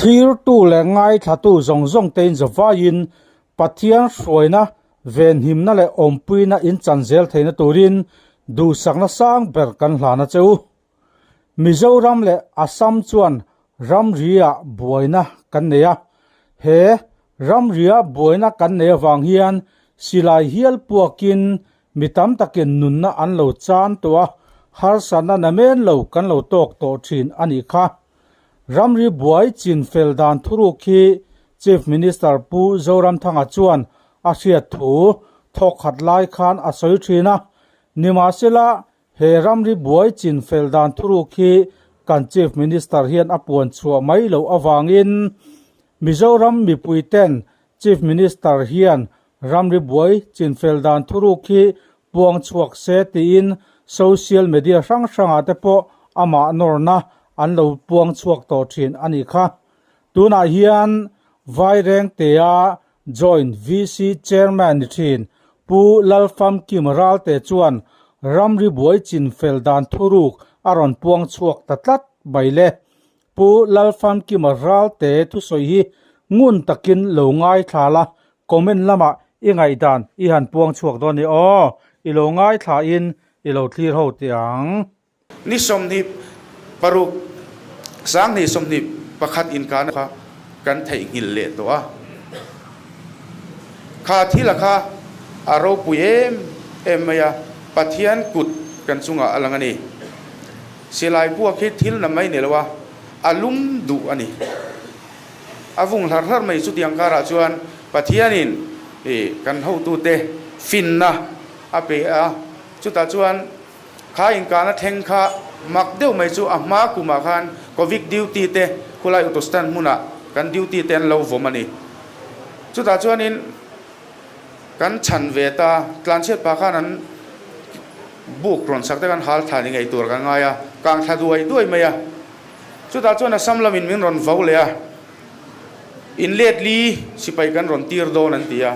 Thlirtu leh ngaithlatu zawng zawng tein zavaiin Pathian hruaina, venhimna leh awmpuina in chan zel theihna turin duhsakna sang ber kan hlan a che u. Mizoram leh Assam chuan ramria buaina kan nei a, he ramria buaina kan nei avang hian silai hial puakin mi tam takin nunna an lo chan tawh a, harsatna namen lo kan lo tawk tawh thin a nih kha. Ramri buai chin fel dan thuruk hi Chief Minister Pu Zoramthanga chuan a hriat thu thawkkhat lai khan a sawi thin a, nimahsela He ramri buai chin fel dan thuruk hi kan Chief Minister hian a puan chhuah mai loh avangin Mizoram mipui ten Chief Minister hian ramri buai chin fel dan thuruk hi puang chhuak se tiin social media hrang hrangah te pawh amah nawrna an lo puang chhuak tawh thin a nih kha. Tunah hian Vairengtea Joint VC Chairman ni thin Pu Lalfamkim Ralte chuan ramri buai chinfel dan thuruk a rawn puang chhuak ta tlat mai le. Pu Lalfamkima Ralte thusawi hi ngun takin lo ngaithla la, comment lamah i ngaihdan i han puang chhuak dawn ni aw, i lo ngaithlain i lo thlir ho teh ang. Ni 26, 2021 inkana kha kan theihnghilh leh tawh a. Kha thila kha a ropui em em mai a, Pathian kut kan chungah a lang a ni. Silai puak hi thil na mai ni lo a, a lum duh a ni. A vung hlar hlar mai chutiang karah chuan Pathianin kan hotute finna a pe a, chutah chuan Kha inkahna thleng kha mak deuh mai chu a hma kumah khan Covid duty te khulai auto stand hmunah kan duty te an lo vawm a ni. Chutah chuanin kan chhan ve ta, tlanchhiat pah khan an buk rawn sak te khan hal thla ni ngei tur kan ngai a, kang thla duai duai mai a. Chutah chuan Assam lamin min rawn vo leh a, in let li sipai kan rawn tir dawn an ti a.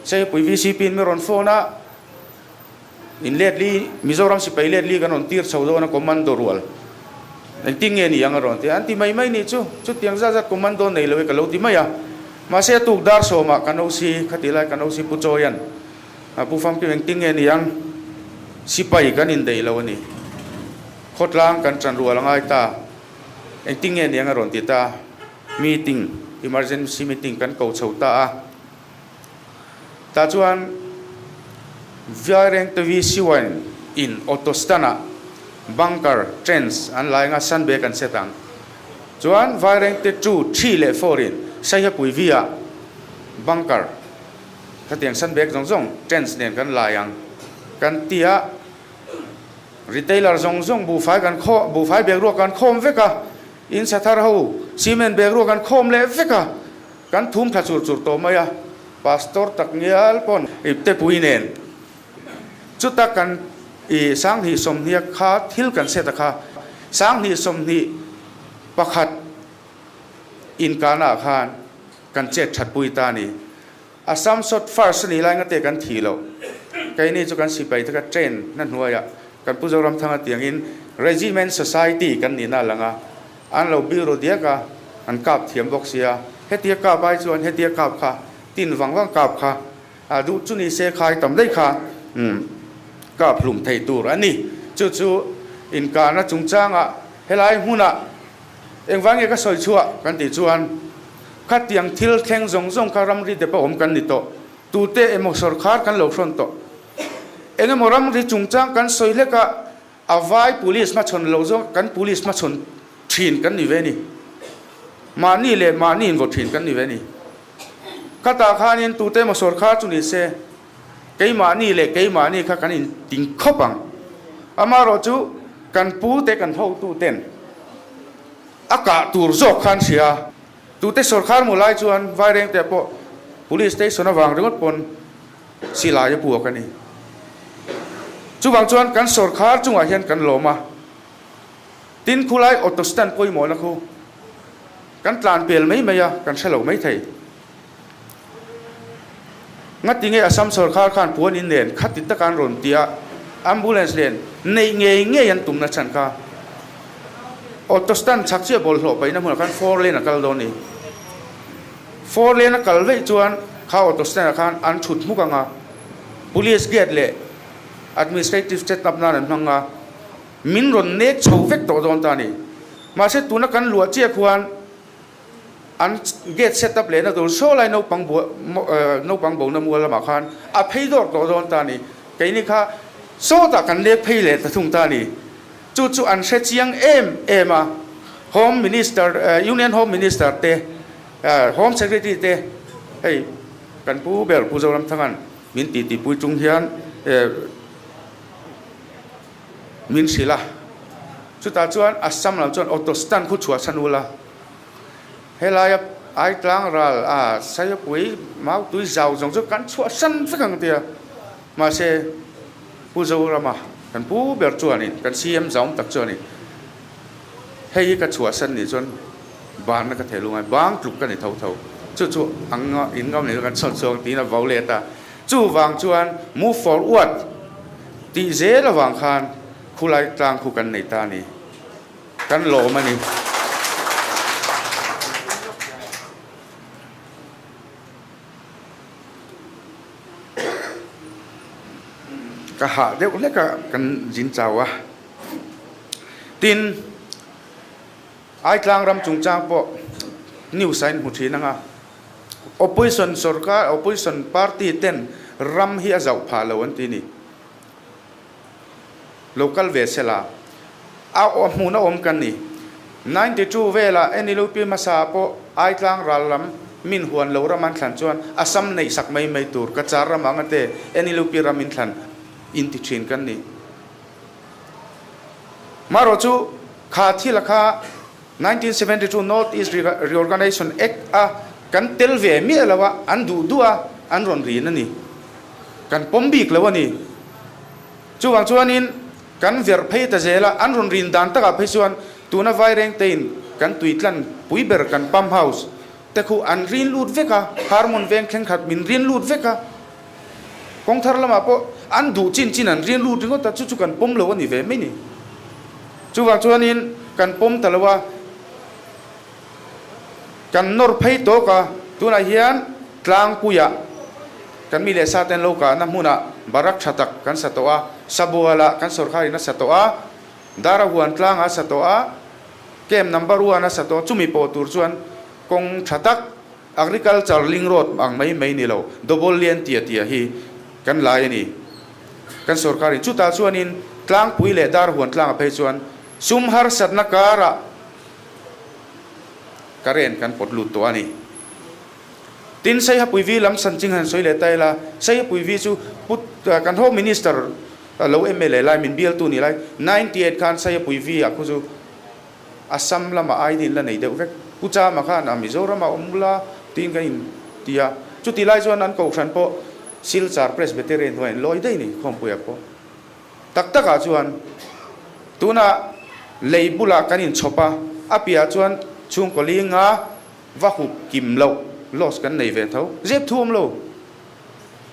Seipui VCP in min rawn phone a. In let li, Mizoram sipai let li kan rawn tir chho dawn a commando rual. Engtin nge ni ang a rawn ti a, an ti mai mai nih chu, chutiang zat zat commando nei lo e ka lo ti mai a. Mahse a tuk dar sawmah kan OC, khati lai kan OC Pu Chawian, Pu Famkim engtin nge ni ang, sipai kan indeih lo a ni, khawtlang kan ṭan rual a ngai ta, engtin nge ni ang a rawn ti ta, meeting, emergency meeting kan ko chho ta a. Tah chuan Vairengte VC1 in auto stand ah bunker trench an lai anga sandbag an set ang. Chuan Vairengte 2, 3 leh 4 in Saihapui V ah bunker khatiang sandbag zawng zawng trench nen kan lai ang. Kan ti a retailer zawng zawng buhfai kan khaw buhfai bag ruak kan khawm vek a, in sathar ho cement bag ruak kan khawm leh vek a. Kan thum thla chur chur tawh mai a, Pastor tak ngial pawn ipte pui nen chuta kan i 2020 a kha thil kan set a kha 2021 inkana ah khan kan chet that pui ta a ni. Assam shot first a nih lai ngate kan thih loh. Keini chu kan sipai te kha train na hnuaiah kan Pu Zoramthanga tiangin Regiment Society kan nihna a lang a, An lo biru diak a, an kap thiam bawk sia. Hetia kap ai chuan hetia kap kha, tin vang vang kap kha a duh chu ni se khai tam daih kha kap hlum thei tur a ni. Chu chu inkahna chungchangah helai hmunah engvang nge ka sawi chhuah kan tih chuan khatiang thil thleng zawng zawng kha ramri dep a awm kan ni tawh. Tute emaw sawrkhar kan lo hrawn tawh. Engemaw ramri chungchang kan sawi hlek a, A vai police hmachhawn lo zawng kan police hmachhawn thin kan ni ve ni. Mahni leh mahni invaw thin kan ni ve ni. Khatah khanin tute emaw sawrkhar chu ni se, keimahni leh keimahni kha kan inting khawp ang. Amaherawh chu kan pu te kan hotu ten a kah tur zawk khan hria. Tute sawrkhar mu lai chuan Vairengte pawh police station avang ringawt pawn silai a puak a ni. Chuvang chuan kan sawrkhar chungah hian kan lawm a, tin khulai auto stand pawimawhna khu kan tlan pel mai mai a, kan hre lo mai thei. Ngati nge Assam sawrkhar khan puan in nen khati taka an rawn ti a, ambulance nen neih ngei ngei an tumna chhan kha. Auto stand chhak chiah bawlhhlawh paihna hmunah khan four lane a kal dawn a ni. Four lane a kal veih chuan kha auto stand ah khan an thut hmuk ang a, police gate leh administrative set up nan an hmang a, min rawn nek chho vek tawh dawn ta a ni. Mahse tuna kan luah chiah khuan an gate set up lehna tur saw lai naupang buah naupang bona mual lamah khan a phei dawr tawh dawn ta a ni. Keini kha sawtah kan lek phei leh ta thung ta a ni. Chu chu an hre chiang em em a, Home Minister, Union Home Minister te, Home Secretary te hei kan pu ber Pu Zoramthanga'n min titipui chung hian min hrilh a. Chutah chuan Assam lam chuan auto stand khu chhuah chhan ula, helaia Aitlang ral a Saiapui Mautui zau zawng chu kan chhuah hran vek ang tia. Mahse Pu Zorama kan pu ber chuanin kan CM zaum tak chuanin hei hi ka chhuah san nih chuan banna ka thei lu ngai, bang tluk ka ni tho tho. Chu chu ang in ngam nih chu kan chhawn chhuak tiin a vo let a. Chuvang chuan move forward tih zel avang khan khulai tlang khu kan nei ta a ni. Kan lawm a ni. Ka hah deuh hlek a kan zin chau a. Tin, Aitlang ram chungchang pawh news a inhmu thin ang a. Opposition sorkar, opposition party ten ram hi a zauh phah lo an ti ni. Lo kal ve se la, a hmun a awm kan ni. 92 velah NLUP hmasa pawh Aitlang ral lam min huan lo ram an thlan chuan Assam neih sak mai mai tur Cachar ram anga te NLUP ram in thlan in ti thin kan ni. Marawh chu kha thil a kha 1972 North East Reorganization Act a kan tel ve miah lo a, an duh duh a, an rawn rin a ni. Kan pawm bik lo a ni. Chuvang chuanin kan verh phei ta zel a, an rawn rin dan takah phei chuan tuna Vairengtein kan tui tlan pui ber kan pump house te khu an rin lut vek a, Harmon veng thlengkhat min rin lut vek a, kawng thar lamah pawh an duh chin chin an rin lut ringawt a, chu chu kan pawm lo a ni ve mai ni. Chuvang chuanin kan pawm ta lo a, kan nawr phei tawk a, tunah hian tlangpuiah kan mi leh sa ten lo kahna hmunah barak tha tak kan sa tawh a, Sabualah kan sawrkharin a sa tawh a, Darahuan tlangah a sa tawh a, Camp number one a sa tawh a, chumi pawh tur chuan kawng tha tak Agriculture link road ang mai mai ni lo, double lane tia tia hi kan lai a ni. Kan sorkarin chutah chuanin tlangpui leh darhuan tlangah phei chuan sum harsatna karah current kan pawt lut tawh a ni. Tin, Saihapuivi lam sanching han sawi leh ta ila, Saihapuivi chu Pu kan Home Minister lo mla lai min bialtu ni lai 98 khan Saihapuivi ah khu chu Assam lamah ID in la nei deuh vek. Pu Chama khan a Mizoramah awm ula tiin kan in ti a. Chuti lai chuan an kohhran pawh Silchar Presbyterian hnuaiah in lawi daih ni khawmpuiah pawh. Tak takah chuan tunah lei bulah kan inchhawp a, a piahah chuan chhungkaw linga va hup kim loh loss kan nei ve tho. Zep thu awm lo.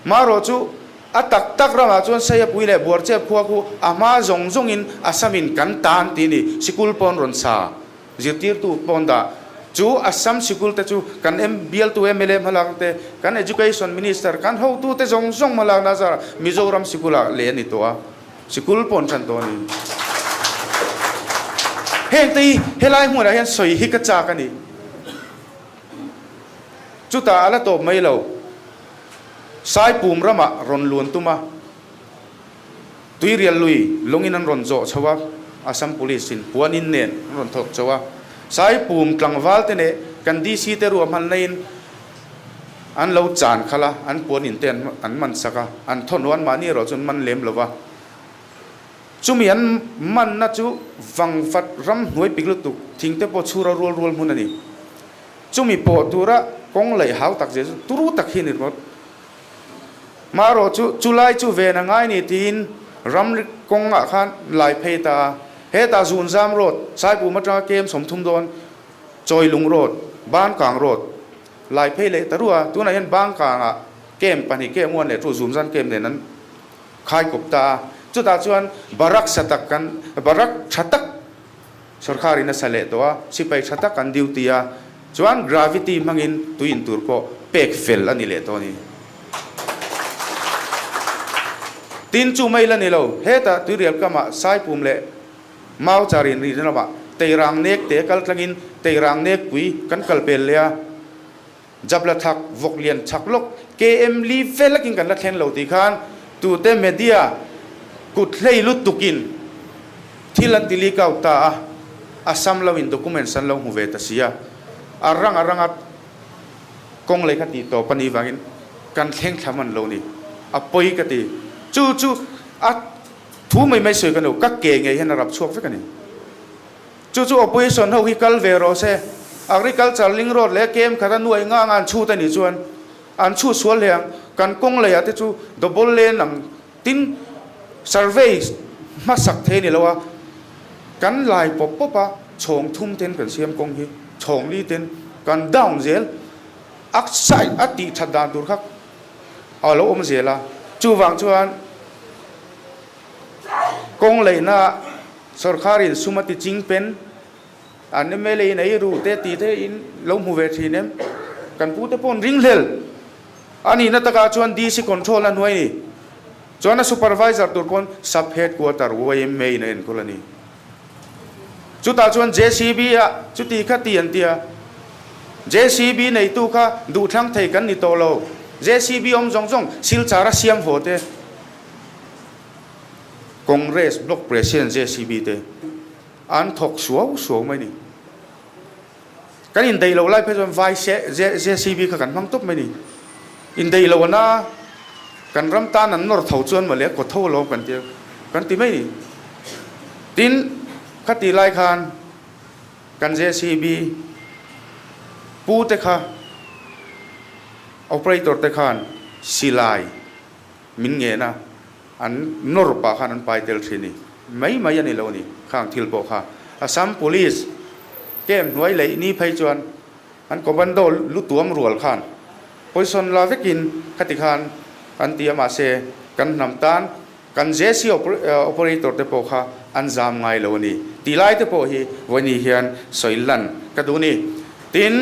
Marawh chu a tak tak ramah chuan Saiapui leh Buarchep khua khu a hma zawng zawngin Assamin kan tan tih a ni. Sikul pawn rawn sa zirtirtu pawn dah chu Assam sikul te chu kan bialtu mla hmalak te, kan Education Minister, kan hotu te zawng zawng hmalakna zarah Mizoram sikulah leh a ni tawh a, sikul pawn tan tawh a ni. Heng te hi helai hmunah hian sawi hi ka chak a ni. Chutah a la tawp mai lo. Saipum ramah rawn luan tum a, Tuirial lui lawngin an rawn zawh chho a, Assam Police in puanin nen an rawn thawk chho a. Saipum tlangval te leh kan DC te ruahmanna-in an lo chan khalh a, an puanin te an man sak a, an thawn an mahni erawh chu an man lem lo va. Chumi an manna chu vangvat ramhnuai pik lutuk thing te pawh chhura rual rual hmun a ni. Chumi pawh tura kawng laih hau tak zia chu turu tak hi a ni ringawt. Marawh chu chulai chu ven a ngai ni tiin ramri kawngah khan lai phei ta a. Hetah Zunzam Road, Saipum atanga kem 30 dawn, Chawilung Road, Bankang Road lai phei leh ta ruah a. Tunah hian Bankangah kem pahnih kem uan leh chu Zunzam kem nen an khai kawp ta a. Chutah chuan barak sa tak kan barak tha tak. Sawrkharin a sa leh tawh a, sipai tha tak an duty a, chuan gravity hmangin tui in tur pawh pek fel a ni leh tawh a ni. Tin chu mai la ni lo, hetah tuirial kamah Saipum leh Mau charin ri lamah Teirang nek te kal tlangin Teirang nek pui kan kal pel leh a, Jabla thak vawk lian chak lawk KM li vel akin kan la thleng lo tih khan tute media kut hlei lutukin thil an ti leak out ta a, Assam lo in documents an lo hmu ve ta si a, a rang a ranga kawng lei kha tih tawp a nih vangin kan thleng thla hman lo ni, a pawi ka ti. Chu chu a thu mai mai sawi ka no, ka ke ngei hian a rap chhuak vek a ni. Chu chu opposition ho hi kal ve rawh se. Agriculture link road leh kem khat a nuai nga anga an chhut a nih chuan an chhut sual hle ang. Kan kawng leiah te chu double lane ang tin survey hmasak thei a ni lo a, kan lai pawp pawp a chhawng thum ten kan siam kawng hi chhawng li ten kan down zel a side a tih that dan tur kha a lo awm zel a. Chuvang chuan kawng leihna Sawrkharin sum a ti ching pen, an mla in ei ru te tih te in lo hmu ve thin em? Kan pu te pawh an ring hlel. A nihna takah chuan DC control a hnuai ni. Chuan a supervisor tur pawn sub headquarter yma in a enkawl a ni. Chutah chuan JCB ah chuti kha ti an tia. JCB neitu kha duhthlang thei kan ni tawh lo. JCB awm zawng zawng Silchar a siam haw te. Congress Block President JCB te an thawk suau suau mai ni. Kan indaih loh lai phei chuan vai JCB kha kan hmang tawp mai ni. Indaih loh ana kan ram tan an nawr tho chuan mawle kaw tho alawm kan ti kan ti mai ni. Tin, khati lai khan kan JCB pu te kha operator te khan silai min ngen a, an nawr pah khan an pai tel thin i mai mai a ni lo ni khang thil pawh kha. Assam Police camp hnuai leih ni phei chuan an commando lu tuam rual khan poison la vekin khati khan an ti a mahse kan hnam tan kan JC operator te pawh kha an zam ngai lo a ni tih lai te pawh hi vawiin hian sawi lan ka duh ni. Tin,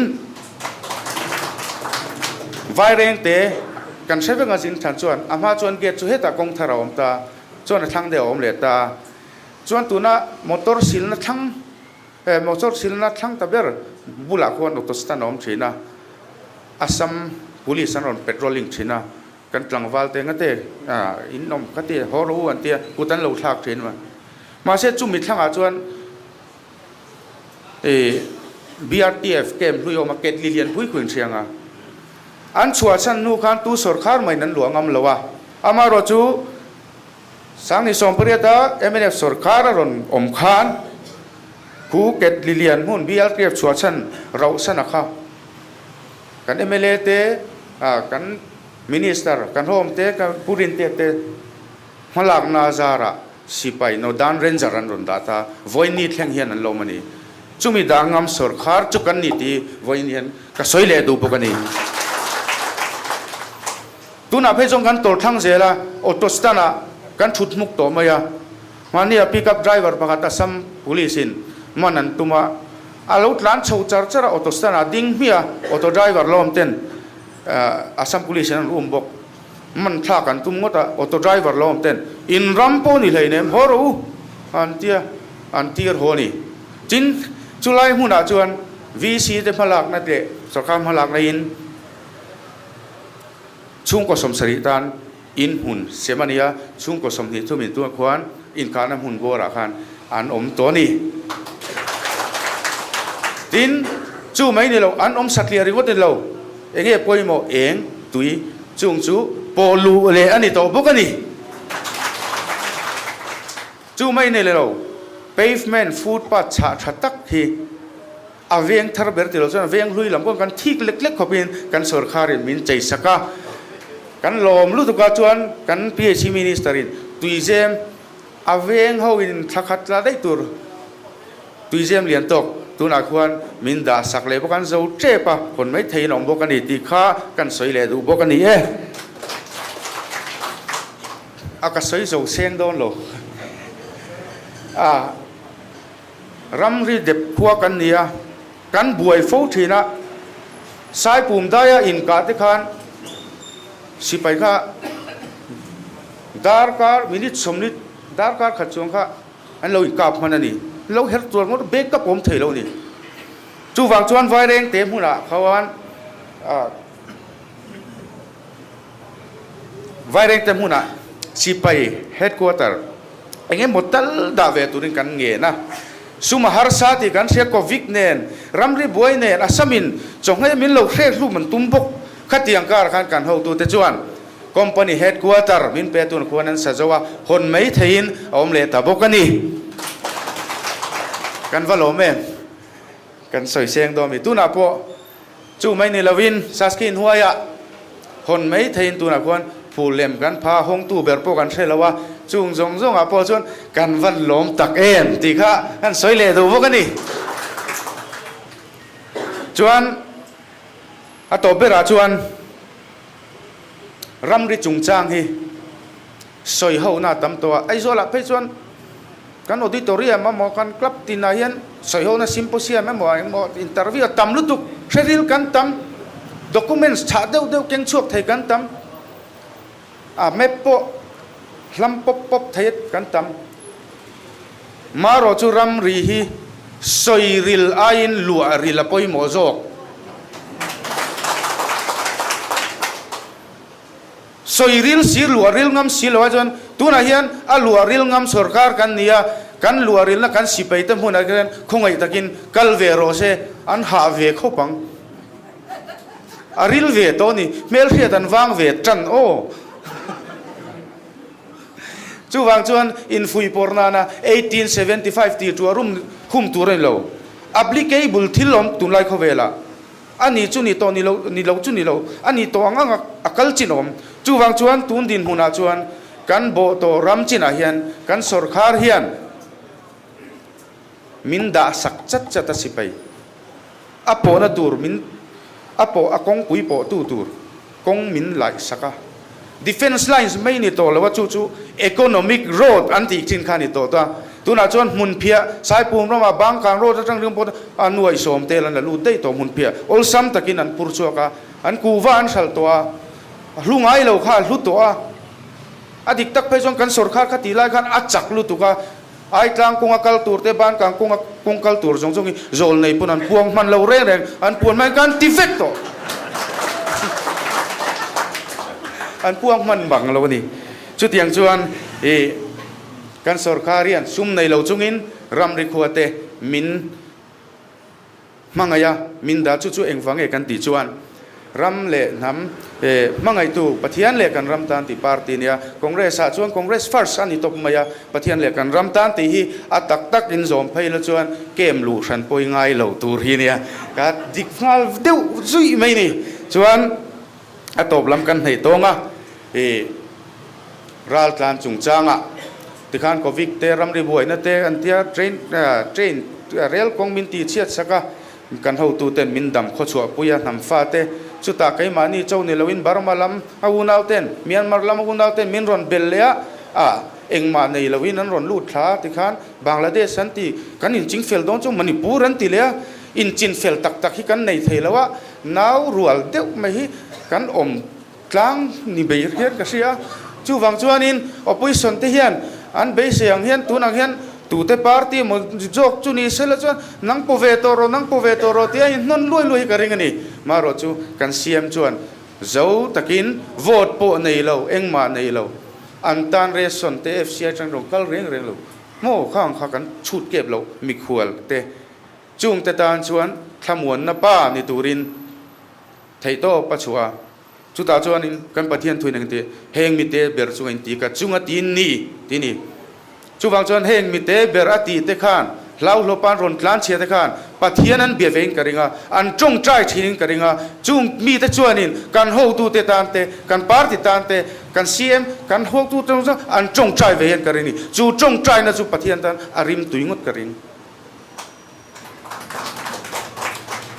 Vairengte kan hre vek a zin than chuan a hma chuan gate chu hetah kawng thar a awm ta, chuan a thlang deuh a awm leh ta. Chuan tuna motor silna thlang eh motor silna thlang ta ber bulah khuan auto stand a awm thin a, Assam Police an rawn patrolling thin a, kan tlangval te ngate in awm kha ti haw rawh u an tia kut an lo thlak thin a. Mahse chumi thlangah chuan Ih BRTF camp hlui awm a Ketli lian pui khuin hriang a. An chhuahchhan hnu khan tu sawrkhar maiin an luah ngam lo a. Amaherawh chu Sangni Sawmpariata mnf sawrkhar a rawn awm khan khu Ketli lian hmun BRTF chhuahchhan rauhsana kha kan mla te kan Minister kan home te kan Pu Rintea te hmalakna zarah Sipai Northern Ranger an rawn dah ta, vawiin thleng hian an lawm a ni. Chumi dah ngam sawrkhar chu kan ni tih vawiin hian ka sawi leh duh bawk a ni. Tunah phei chuan kan tawr thlang zel a, auto stand ah kan thut hmuk tawh mai a. Mahnia pick up driver pakhat Assam Police in man an tum a, a lo tlan chho char char a, auto stand ah ding hmiah a, auto driver lawm ten Assam Police in an um bawk. Man thlak an tum ngawt a, auto driver lo awm ten in ram pawh ni hleinem haw rawh u an tia an tir haw a ni. Tin, chulai hmunah chuan VC te hmalakna leh sorkar hmalakna in chhungkaw sawmsarih tan in hmun sem a ni a, chhungkaw 20 thum in tunah khuan inkahna hmun bawrah khan an awm tawh a ni. Tin, chu mai ni lo, an awm satliah ringawt ni lo, eng nge pawimawh eng tui chung chu pawh luh leh a ni tawh bawk a ni. Chu mai ni lo, pavement footpath chhah tha tak hi a veng thar ber ti lo chuan a veng hlui lam pawh kan thik lek lek khawpin kan sawrkharin min chei sak a. Kan lawm lutuk a chuan kan PHC Minister in tuizem A veng ho in thla khat tla daih tur tuizem lian tawk tunah khuan min dah sak leh bawk an zo tep a, hawn mai theiin a awm bawk a ni tih kha kan sawi leh duh bawk a ni e. A ka sawi zo seng dawn lo a. Ramri dep khua kan ni a, kan buai fo thin a, Saipum daia inkah te khan sipai kha darkar minute sawmli darkar khat chuang kha an lo inkap hman a ni. An lo her tuar ngawt bag ka pawm thei lo a ni. Chuvang chuan Vairengte hmunah khan Vairengte hmunah sipai headquarter eng emaw tal dah ve turin kan ngen a. Sum a harsa tih kan hria Covid nen, ramri buai nen, Assamin chawhngei min lo hrek hlum an tum bawk. Khatiang kar khan kan hotute chuan company headquarter min pe tun khuan an sa zo a, hawn mai theihin a awm leh ta bawk a ni. Kan va lawm em? Kan sawi seng dawn mi. Tunah pawh chu mai ni lovin Saski hnuaiah hawn mai theihin tunah khuan phul lem kan pha hawngtu ber pawh kan hre lo a, chung zawng zawngah pawh chuan kan va lawm tak em tih kha kan sawi leh duh bawk a ni. Chuan a tawp berah chuan ramri chungchang hi sawi hona a tam tawh a, Aizawlah phei chuan Kan auditorium emaw kan club tinah hian sawihona symposium emaw engmaw interview a tam lutuk, hreril kan tam, documents chhah deuh deuh keng chhuak thei kan tam, a map pawh hlam pawp pawp thei kan tam. Marawh chu ramri hi sawiril aiin luahril a pawimawh zawk. Sawi ril si, luah ril ngam si lo ah chuan tunah hian a luah ril ngam sorkar kan ni a, kan luah rilna kan sipai te hmunah khian khawngaih takin kal ve rawh se, an hah ve khawp ang. A ril ve tawh a ni, hmelhriat an vang ve tan aw. Chuvang chuan infuihpawr nana 1875 tih ṭuah rum khum tur a ni lo. Applicable thil awm tunlai khawvelah. A ni chu ni tawh ni lo, ni lo chu ni lo, a ni tawh ang ang a kal chin awm. Chuvang chuan tun dinhmunah chuan kan bawh tawh ram chinah hian kan sawrkhar hian min dah sak chat chat a sipai. A pawhna tur min, a pawh a kawngpui pawhtu tur kawng min laih sak a. Defence lines mai ni tawh lo a, chu chu economic road an tih chin kha a ni tawh ta. Tunah chuan hmunphiah Saipum ramah Bangkang road atang ringawt pawh a nuaih sawm tel an la lut daih tawh hmunphiah awlsam takin an pur chhuak a, an kuhva an hralh tawh a, a hlu ngai lo kha a hlu tawh a. A dik tak phei chuan kan sawrkhar kha tih lai khan a chak lutuk a, Aitlang kawnga kal tur te, Bankang kawnga kawng kal tur zawng zawng hi zawl nei pawn an puang hman lo reng reng, an puan hman kan ti vek tawh. An puang hman bang lo a ni. Chutiang chuan i kan sawrkhar hian sum nei lo chungin ramri khua te min Hmangaih a, min dah chu chu engvang nge kan tih chuan ram leh hnam hmangaihtu Pathian leh kan ram tan tih party nia. Congress ah chuan Congress first a ni tawp mai a, Pathian leh kan ram tan tih hi a tak tak in zawm phei la chuan kem luh hran pawi ngai lo tur hi nia. Ka dik nghal deuh zuih mai ni. Chuan a tawp lam kan hneih tawng a, i raltlan chungchangah tikhan Covid te ramri buaina te an tia train train rel kawng min tih chhiat sak a, kan hotuten min dam khawchhuah pui a hnam fa te chutah keimahni cho ni loin Burma lam a unau ten Myanmar lam a unau ten min rawn bel leh a, ah engmah nei loin an rawn lut thla a tikhan Bangladesh an ti kan inchingfel dawn chu Manipur an ti leh a, inchinfel tak tak hi kan nei thei lo a, nau rual deuh mai hi kan awm tlang ni bei hian ka hria. Chuvang chuanin opposition te hian an beisei ang hian tunah hian tute party emaw zawk chu ni sela chuan nang paw ve tawh rawh, nang paw ve tawh rawh tia inhnawn luai luai hi ka ring a ni. Marawh chu kan CM chuan zo takin vote pawh nei lo, engmah nei lo, an tan ration te FCI atang rawn kal reng reng lo maw khang kha kan chhut kep loh mikhual te chungte tan chuan thlamuanna pa ni turin Theihtawp a chhuah a, chutah chuanin kan Pathian thuin eng tih, Heng mite ber chu engti ka chung a tin ni? ti ni. Chuvang chuan heng mite ber a tih te khan, hlauhlawpa an rawn tlan chhia te khan Pathian an bia vein ka ring a, an tawngtai thinin ka ring a, chung mite chuanin kan hotute tan te, kan party tan te, kan CM, kan hotute chu an tawngtai ve hian ka ring a ni. Chu tawngtaina chu Pathian tan a rim tui ngawt ka ring.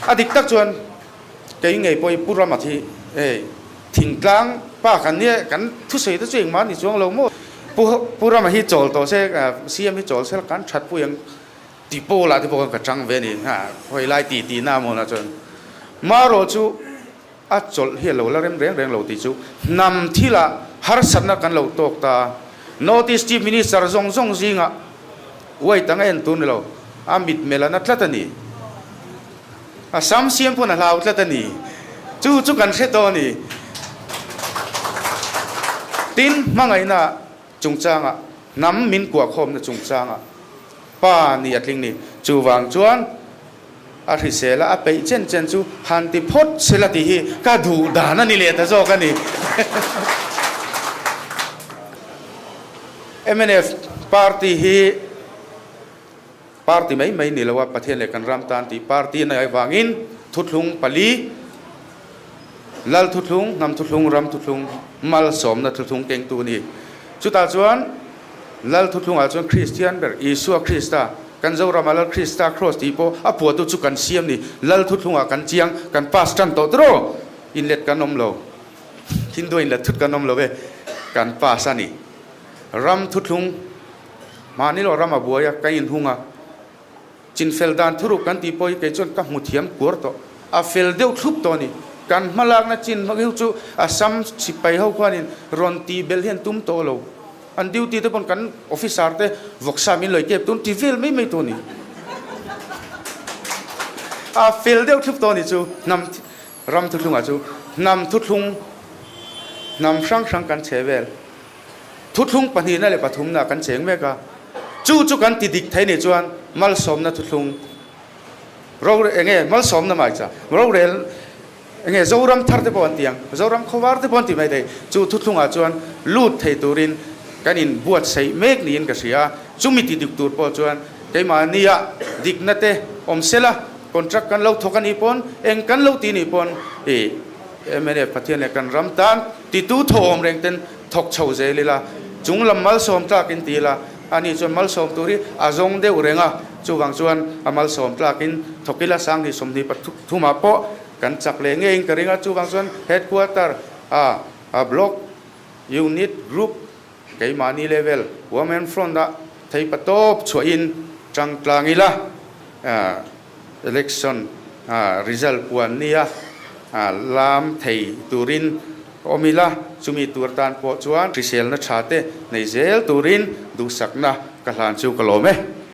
A dik tak chuan kei ngei pawh hi Pu Rama hi hei thingtlang pa kan nia kan thusawi te chu engmah a ni chuang lo maw. Pu Pu Rama hi chawl tawh se CM hi chawl se la kan that pui ang. Ti pawlah te pawh khan ka tang ve a ni. Ha, hawi lai ti tih na maw na chuan. Marawh chu a chawlh hi a lo la rem reng reng lo tih chu hnam thilah harsatna kan lo tawk ta a. North East Chief Minister zawng zawng zingah uai tang a en tur ni lo, a mitmel a na tlat a ni. A sam siam pawn a hlau tlat a ni. Chu chu kan hre tawh a ni. Tin, hmangaihna chungchangah, hnam min kuahkhawmna chungchangah pa ni a tling ni. Chuvang chuan a hrisel a, a peih chen chen chu han ti phawt sela tih hi ka duh dan a ni leh ta zawk a ni. Mnf party hi. Party mai mai ni lo a, Pathian leh kan ram tan tih party a nei avangin thuthlung pali, Lal thuthlung, hnam thuthlung, ram thuthlung, malsawmna thuthlung kengtu a ni. Chutah chuan Lal thuthlungah chuan Kristian ber Isua Krista, kan Zorama Lal Krista Kraws tih pawh a puahtu chu kan siam ni. Lal thuthlungah kan chiang, kan pass tan tawh tiraw? Inlet kan awm lo. Hindu inlet thut kan awm lo e, kan pass a ni. Ram thuthlung. Mahni lo ram a buai a, ka inhung a, chinfel dan thuruk kan tih pawh hi kei chuan ka hmu thiam kuar tawh, a fel deuh thlup tawh a ni. Kan hmalakna chin hmang chu Assam sipai ho khuanin rawn tih belh hi an tum tawh lo. An duty te pawn kan officer te vawksa min lawi kep tun ti vel mai mai tawh a ni. A fel deuh thlup tawh a ni chu hnam ram thuthlungah chu hnam thuthlung hnam hrang hrang kan chhe vel. Thuthlung pahnihna leh pathumna kan cheng mek a, chu chu kan ti dik thei nih chuan malsawmna thuthlung rorel enge malsawmna mai cha rorel enge Zoram thar te pawh an ti ang, Zoram khawvar te pawh an ti mai thei, chu thuthlungah chuan lut thei turin kan in buatsaih mek niin ka hria a, chumi ti dik tur pawh chuan keimahnia dikna te awm sela contract kan lo thawk a nih pawn eng kan lo ti nih pawn i mnf Pathian leh kan ram tan titu thawhawm reng ten Thawk chho zel ila, chung lam malsawm tlakin ti ila, ani chuan malsawm tur hi a zawng deuh reng a, chuvang chuan a malsawm tlakin thawk ila 20 23 ah pawh kan chak leh ngeiin ka ring a, chuvang chuan headquarter a a block, unit, group, keimahni level, women front ah theipatawp chhuahin tangtlang ila, Election result puan nia lam thei turin awm ila, chumi tur tan pawh chuan hriselna tha te nei zel turin duhsakna ka hlan chu ka lawm e.